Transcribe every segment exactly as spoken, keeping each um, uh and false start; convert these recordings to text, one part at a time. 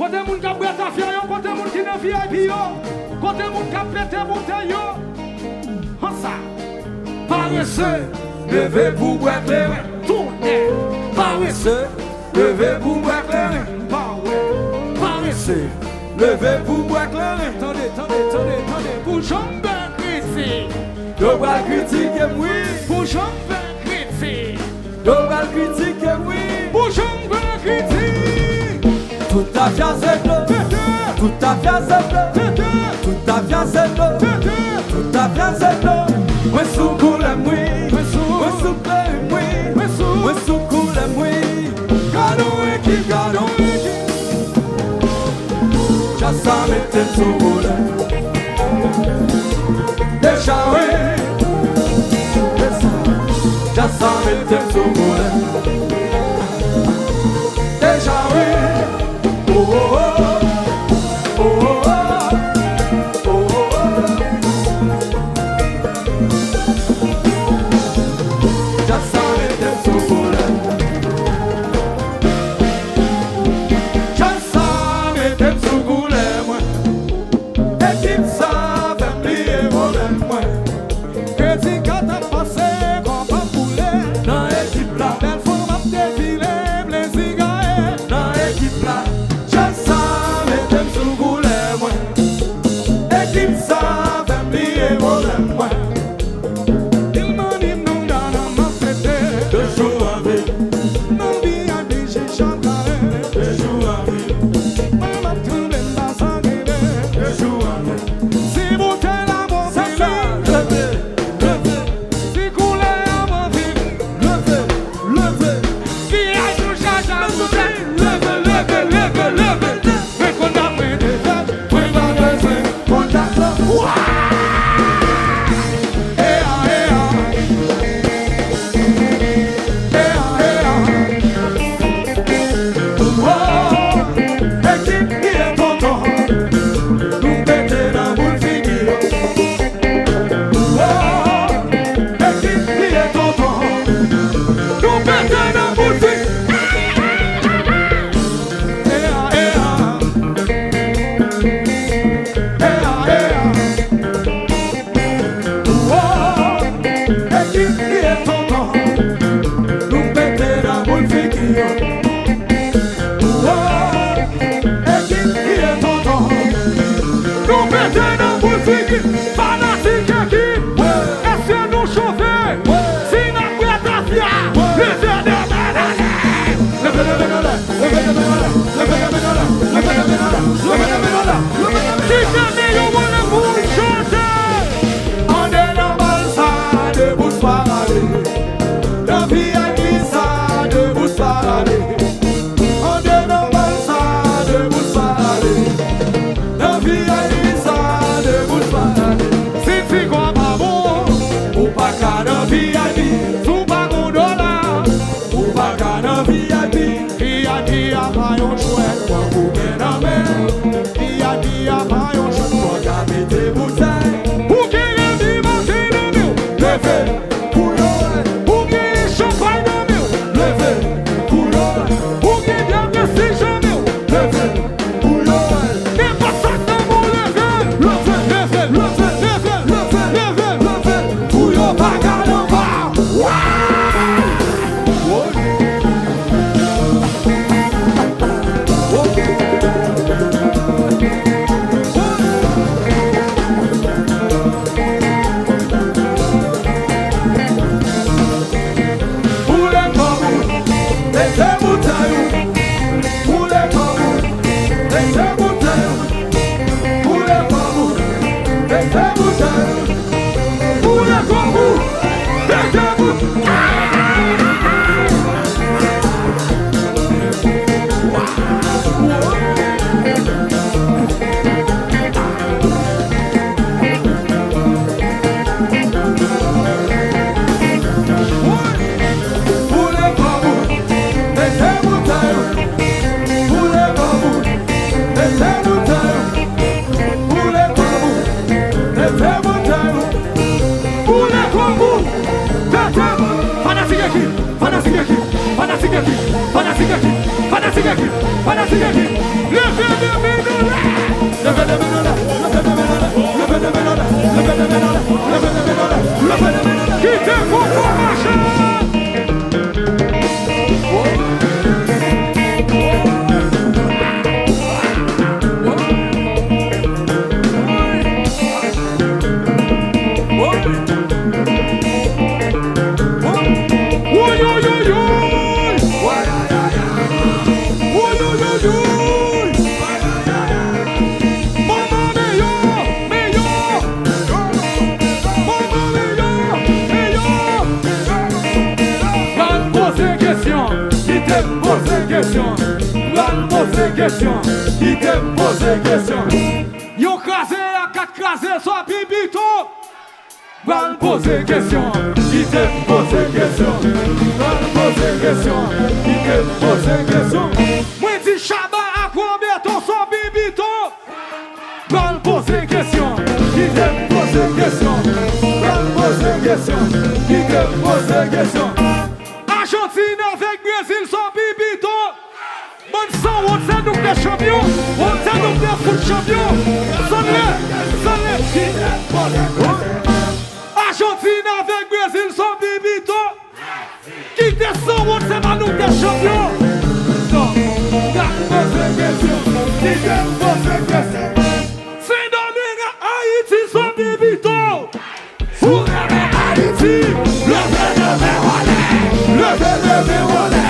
Kote moun k ap bwè tafya yo, kote moun ki nan V I P yo, kote moun k ap pete boutèy yo. Ansa. Parese, leve pou bwè kleren. Tounen. Parese, leve pou bwè kleren. Pa wè. Parese, leve pou bwè kleren. Tande, tande, tande, tande. Pou jan m fè kritik. Yo pral kritike m, wi. Pou jan m fè kritik. Yo pral kritike m, wi. Pou jan m fè kritik. Tout tafya se dlo. Tout tafya se dlo. Tout tafya se dlo. Tout tafya se dlo. Mwen sou koulè m, wi. Mwen sou, mwen sou kleren m, wi. Mwen sou, mwen sou koulè m, wi. Gad on ekip, gad on ekip. Djaz sa mete m sou koulè. Deja wi. Djaz sa mete m sou koulè. Deja wi. Oh, oh, oh. Oh, oh, oh. Oh, oh, oh. Djaz sa mete m sou koulè. Djaz sa mete m sou koulè mwen. Ekip sa fè m bliye pwoblèm mwen. Kredi kat ap pase, kòb ap boule. Nan ekip la. Bèl fanm ap defile, plezi gaye. Nan ekip la. Djaz sa mete m sou koulè mwen. Ekip sa fè m bliye pwoblèm mwen. Pil mani m nan dana m ap fete. De jou an vil. Nan V I P jis jan kare. De jou an vil. Mwen m ap tranble m pa san kenbe. De jou an vil. Si boutèy la bon fini. Leve, leve. Si koulè a bon fini. Leve, leve. V I P nou chaje a boutèy. Leve, leve, leve, leve. Men konn apre defèt, mwen pa bezwen kontak la. Wa! Eya, eya. Eya, eya. Wo! Ekip bliye tonton. Nou pete nan boul figi yo. Wo! Ekip bliye tonton. Nou pete nan boul figi. Eya, eya. Eya, eya. Wo, ekip bliye tonton. Nou pete nan boul figi yo. Wo, ekip bliye tonton. Nou pete nan boul figi. Fanatik ekip, èske nou chofe? Si n ap bwè tafya, leve de men nan lè. Leve de men nan lè. Leve de men nan lè. Leve de men nan lè. Leve de men nan lè. Leve de men nan lè. Leve de men nan lè. Kite men yo anlè pou n chante. Andedan bal sa, debout parade. Nan V I P sa, debout parade. Andedan bal sa, debout parade. Nan V I P sa, debout parade. Si figi w pa bon, ou pa ka nan V I P. Si w pa gon dola, ou pa ka nan V I P. V I P a pa yon jwèt, fòk ou gen nan men. V I P a pa yon jwèt, fòk a mete boutèy. Ou gen rèm ki manke nan men w, leve pou yo wè. Ou gen chanpay nan men w, leve pou yo wè. Ou gen dènye si janmen w, leve pou yo wè. Nenpòt sa k nan men w, leve. Leve, leve, leve, leve, leve, leve, leve. Pou yo pa gade anba. Wa! Boule kòb ou, pete boutèy ou. Boule kòb ou, pete boutèy ou. Boule kòb ou, pete boutèy ou. Boule kòb ou, pete boutèy ou. Boule kòb ou, pete boutèy ou. Boule kòb ou, pete boutèy ou. Boule kòb ou, pete boutèy ou. Boule kòb ou, pete boutèy ou. Fanatik ekip, fanatik ekip, fanatik ekip, fanatik ekip, fanatik Fanatik ekip, fanatik ekip, leve de men nou la. Leve de men nou la, leve de men nou la, leve de men nou la, leve de men nou la, leve de men nou la, leve de men nou la, leve de men nou la. Kite koko mache. Woy, woy, woy, woy. Woy, woy, woy, woy. Manman meyè, meyè. Manman meyè, meyè. Pral poze kesyon, kite m poze kesyon. Pral poze kesyon, kite m poze kesyon. Yo kraze a kat kraze sò pi pito. Pral poze kesyon, kite m poze kesyon. Pral poze kesyon, kite m poze kesyon. Mwen di Shabba ak Roberto sò pi pito. Pral poze kesyon, kite m poze kesyon. Pral poze kesyon, kite m poze kesyon. Ajantin avèk Brezil sò pi pito. Bann sanwont, se nou k te chanpyon. Se nou k te fout chanpyon. Sanle, sanle. Ajantin avèk Brezil sò pi pito. Kite sanwont, se pa nou k te chanpyon. Non. Pral poze kesyon, kite m poze kesyon. Sendomeng ak Ayiti sò pi pito. Ou renmen Ayiti? Leve de men w anlè. Leve de men w anlè.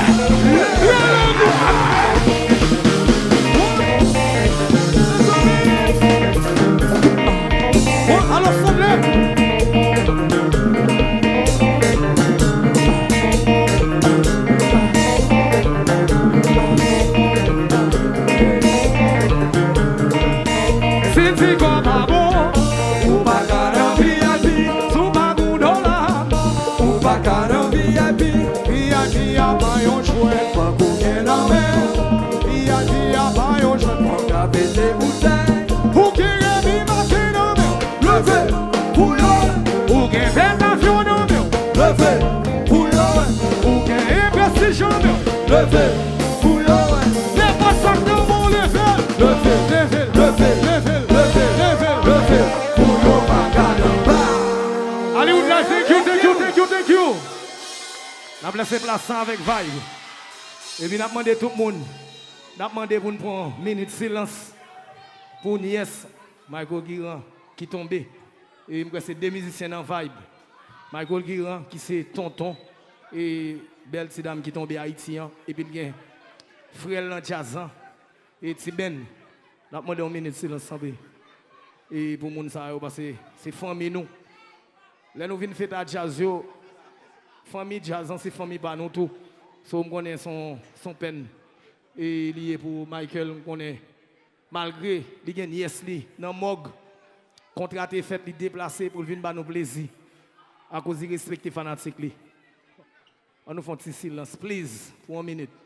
Leve de men w anlè. Bon, alò, sanble. Si ti kò pa bon, ou pa ka nan V I P. Si w pa gon dola, ou pa ka nan V I P. V I P a pa yon jwèt, fòk ou gen nan men. V I P a pa yon jwèt, fòk ka pete boutèy. Ou gen remi make nan men w, leve pou yo wè. Ou gen bèl avyon nan men w, leve pou yo wè. Ou gen envestijan nan men w, leve pou yo wè. Nenpòt sa k nan men w, leve l. Leve, leve, leve, leve, leve, leve, leve, pou yo pa gade anba. Hollywood guys, thank you, thank you, thank you, thank you. N ap lese plas sa avèk vibe. Epi n ap mande tout moun, n ap mande pou n pran minit silans pou nyès Michael Guiran ki tonbe. E m kwè se de mizisyen nan vibe. Michael Guiran ki se tonton e bèl ti dam ki tonbe Ayiti an. Epi l gen frè l nan djaz lan. E Ti Ben, n ap mande yon minit silans tanpri. E pou moun sa yo, paske se fanmi nou. Lè nou vin fete a djaz yo, fanmi djaz lan se fanmi pa nou tou. So, m konnen se yon, se yon pèn e li ye pou Michael, m konnen. Malgre li gen nyès li nan mòg, kontra te fèt, li deplase pou l vin ba nou plezi. Akoz li respekte fanatik li. An nou fè yon ti silans, please, pou yon minit.